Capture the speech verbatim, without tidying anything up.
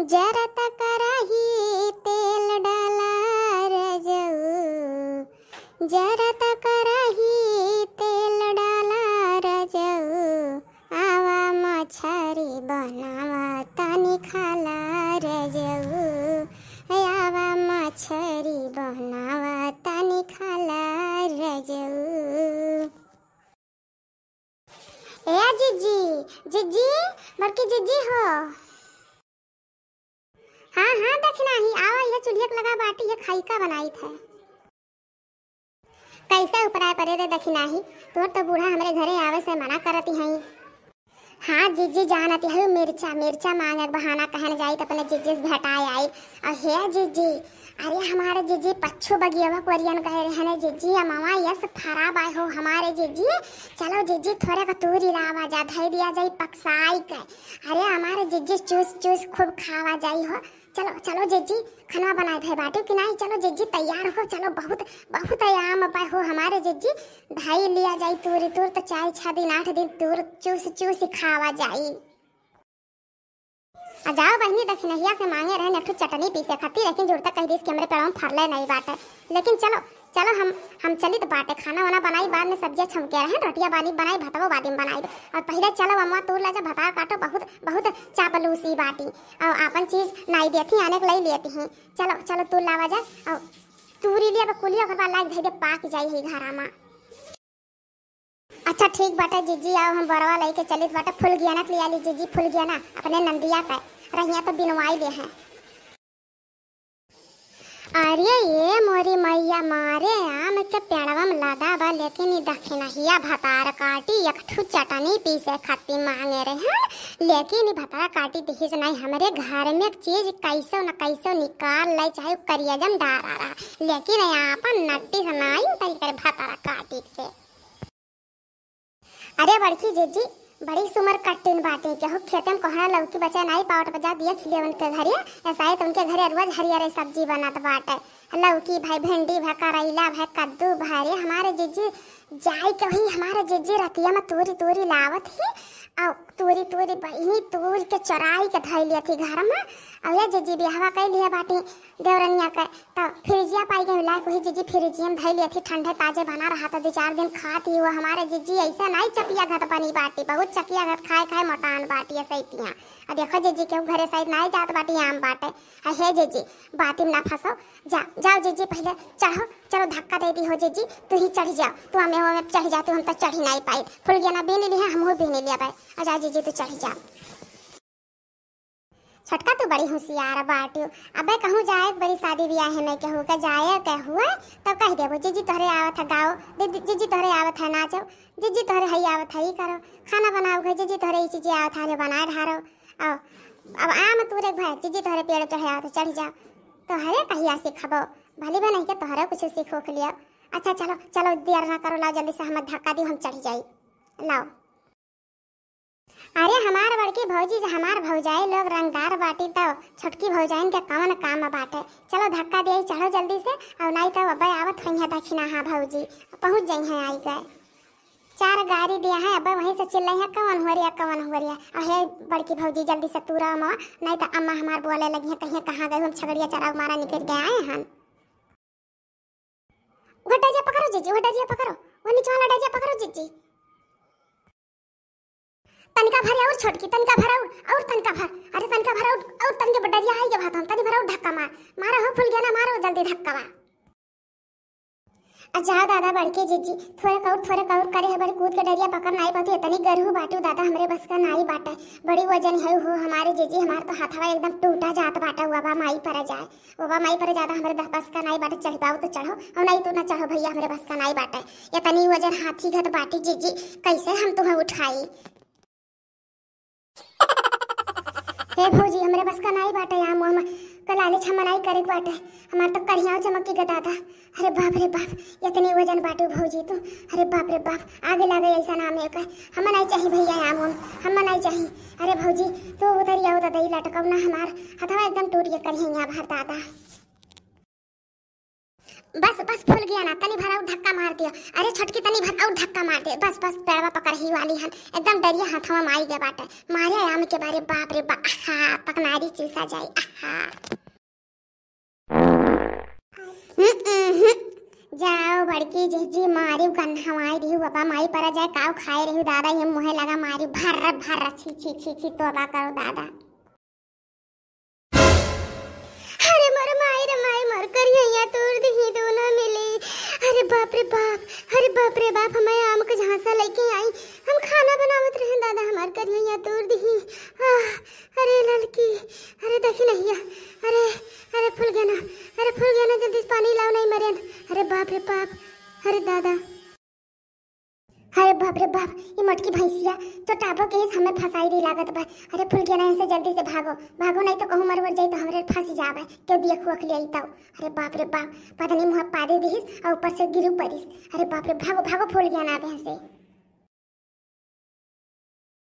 जरत कराही तेल डाला रजऊ, जरत कराही तेल डाला रजऊ, आवा मछरी बनावा तनी खाला रजऊ, आवा मछरी बनावा तनी खाला रजऊ। ए जिज्जी, जिज्जी, बड़की जिज्जी हो। हाँ, हाँ, दखिनाही, आवा, ये चुल्हिया के लगा बाटी, ये खाई का बनाई थे। कैसे उपराय परे रे दखिनाही, तोर तो बूढ़ा हमरे घरे आवे से मना करती हैं। हाँ जिज्जी, जानती हूँ, मिर्चा, मिर्चा मांगे के बहाना कहन जाई त अपने जिज्जी से भेटाए आई। और हे जिज्जी, अरे हमारे जिज्जी पच्छू बगियवा कोरियन कहे रहे ने जिज्जी, अमवा यस फरा बाय हो हमारे जिज्जी, चलो जिज्जी थोरे का तूरी लावा जा, धई दिया जाई पकसाई के। अरे हमारे जिज्जी चूस चूस खूब खावा जाई हो। चलो चलो जिज्जी, खाना बनाए भे बाटू कि नहीं? चलो जिज्जी तैयार हो, चलो बहुत बहुत आम बाय हो हमारे जिज्जी, धई लिया जाई तूरी तूर तो चार छह दिन आठ दिन तूर चूस चूस खावा जाई। आ जाओ बहिनी, दखिनहिया से मांगे रहे एक ठो चटनी पीसे खातिर, लेकिन जुड़ता कह दिस कि हमरे पेड़वा में फरले नहीं बाटे। लेकिन चलो, चलो हम हम चलित बाटे, खाना वाना बनाई, बाद में सब्जियां छमके रहे, रोटियां बानी बनाई, भतवा बाद में बनाई। और पहले चलो अम्मा तूर ला जा, भतार काटो, बहुत बहुत चापलूसी बाटी, और आपन चीज नाई देती आने के लाई लेती हैं। चलो चलो तूर लावा जा, और तूरी लिया बकुलिया, ओकर बाद लाग धई दे पाक जाई है घरा मा। अच्छा ठीक बाटे जिज्जी, आओ हम बरवा लेके चलित बाटे, फुलगियाना के लिया ली जिज्जी, फुलगियाना अपने नंदिया के रहिया तो बिनवाई ले हैं। अरे ये मोरी मैया, मारे आम के पेड़वा में लदा बा, लेकिन ई दखिनहिया भतार काटी एक ठू चटनी पीसे खातिर मांगे रहे, लेकिन ई भतार काटी दिहिस नहीं। हमरे घर में एक चीज कैसो न कैसो निकाल ले, चाहे करिया जम डारा रहा, लेकिन आपन नट्टी से नाई तई करे भतार काटी से। अरे बड़की जिज्जी, बड़ी सुमर कट्टिन बाटे, केहू खेते में कोहड़ा लौकी बचा नाई पावत बा, जा दिया खिले उनके घरे, ऐसा है तो उनके घरे रोज हरियर सब्जी बनत बाटे, लौकी भाई, भिंडी भाई, करैला भाई, कद्दू भाई। अरे हमारे जिज्जी जाई के वही हमारे जिज्जी रतिया में तूरी तूरी लावत ही, और तूरी तूरी बहिनी तूर के चोराई के धई लिया थी घर में। और ये जिज्जी बियाहवा कई लिया बाटी देवरनिया के, तो फ्रिजिया पाई गई लायक, वही जिज्जी फ्रिजिया में धई लिया थी, ठंडे ताजे बना रहा था, दो चार दिन खाती हुआ। हमारे जिज्जी ऐसा नाई चकिया घत बनी बाटी, बहुत चकिया घत खाए खाए मोटान बाटी ऐसे इतिया। अब देखो जिज्जी केहू घरे साइड नाई जात बाटी आम बाटे। आ हे जिज्जी, बाती में ना फंसो, जा जाओ जिज्जी पहले चढ़ो, चलो धक्का दे दी हो जिज्जी, तू ही चढ़ जाओ, तू हमें वो में चढ़ जाती, हम तो चढ़ ही नाई पाई। फुलगियाना बीन लिया, हमहू बीन लिया भाई। आ जा जिज्जी तू चढ़ जा। छोटका तू बड़ी होशियार बाटियो। अबे कहूँ जाए के बड़ी शादी ब्याह में केहू के जाए के हुए तो कह देबो, "जिज्जी तोहरे आवत है गाओ, दीदी, जिज्जी तोहरे आवत है नाचो, जिज्जी तोहरे हई आवत है ई करो, खाना बनाओ के जिज्जी तोहरे ई चीजें आवत है जो बनाए ढारो।" आओ, अब आम तूरे के भाई, "जिज्जी तोहरे पेड़ चढ़े आवत है चढ़ जाओ।" तोहरे कहिया सिखबो, भली बा नहीं के तोहरे कुछ सीख उख लियो। अच्छा चलो, चलो देर ना करो, लाओ जल्दी से हम धक्का दियो, हम चढ़ जाई। लाओ। अरे हमार बड़की भौजी, जे हमार भौजाई लोग रंगदार बाटी, तो छोटकी भौजाइन के कवन काम बाटे? चलो धक्का दिया, चढ़ो जल्दी से, और नाई तो अब्बे आवत होइहैं दखिनहा भौजी, पहुँच जइहैं आई गए। चार गारी दिया है, अब्बे वहीं से चिल्लाई है, "कवन हो रिया, कवन हो रिया?" और हे बड़की भौजी, जल्दी से तूरा अमवा, नाई तो अम्मा हमार बोले लगी है, कहिए, "कहाँ गए हम छगड़िया चराऊ मारा निकल गए आए हन।" वो डरिया पकड़ो जिज्जी, वो डरिया पकड़ो, वो नीचे वाला डरिया पकड़ो जिज्जी। तनिका भर और छोटकी, तनिका भर और, और तनिका भर, अरे तनिका भर और, और तनिका डरिया आई के भात हम, तनी भर और धक्का मार, मारो हो फुलगियाना, मारो जल्दी धक्का मार। अच्छा दादा बड़के जिज्जी, थोड़े कौर, थोड़े कौर करे है, बड़ी कूद के डरिया पकड़ नाई पाती, इतनी गरू बाटू दादा, हमरे बस का नाई बाटे, बड़ी वजन है हो हमारे जिज्जी, हमार तो हाथवा एकदम टूटा जात बाटा, हुआ बा माई पर जाए। ओ बा माई पर ज्यादा हमरे दस बस का नाई बाटे, चढ़ पाओ तो चढ़ो, और नाई तो ना चढ़ो भैया, हमरे बस का नाई बाटे। इतनी वजन हाथी घत बाटी जिज्जी, कैसे हम तुम्हें उठाई? हे भौजी, हमरे बस का नाई बाटे, आम हम कलाले छमनाई करे के बाटे, हमार तो कढ़िया चमकी के दादा। अरे बाप रे बाप, इतनी वजन बाटू भौजी तू। अरे बाप रे बाप, आगे लागे ऐसा नाम है का, हम नाई चाही भैया आम हम, हम नाई चाही। अरे भौजी, तू उतरिया उतर दई लटकाऊ ना, हमार हथवा एकदम टूट के करिया भर दादा। बस बस फूल गया ना, तनी भर और धक्का मार दिया। अरे छोटकी, तनी भर और धक्का मार दे। बस बस, पेड़वा पकड़ही वाली हन, एकदम डरिया हाथवा में आई गए बाटे। मारे आम के बारे, बाप रे बाप, आहा, पकनारी चूसा जाई, आहा। हम्म, हम्म। जाओ बड़की जिज्जी, मारी गन्हवाई रही बाबा, माई पर जाए काऊ खाए रही दादा, ये मुँहे लगा मारी भर भर, छी छी छी छी, तोबा करो दादा। अरे मोर माई रे माई, मोर करिया तोड़ दिही दोनों मिली। अरे बाप रे बाप, अरे बाप रे बाप, हमें आम के झांसा लेके आई, हम खाना बनावत रहे दादा, हमार करिया तोड़ दिही। आह, अरे ललकी, अरे देखी नहिया, अरे, अरे फूल गया ना, अरे फूल गया ना, जल्दी से पानी लाओ, नहीं मरेन। अरे बाप रे बाप, अरे दादा। अरे बाप रे बाप, ई मोटकी भैंसिया तो टाबो के इस हमें फंसाई रही लागत बा। अरे फूल गया ना, ऐसे जल्दी से भागो, भागो, नहीं तो कहूँ मर वर जाई तो हमरे फंस जावे, क्यों दिया खुआ के ले आई तो। अरे बाप रे बाप, पता नहीं मुँह पादे दिहिस और ऊपर से गिरू परिस। अरे बाप रे, भागो भागो, फूल गया ना अबे से।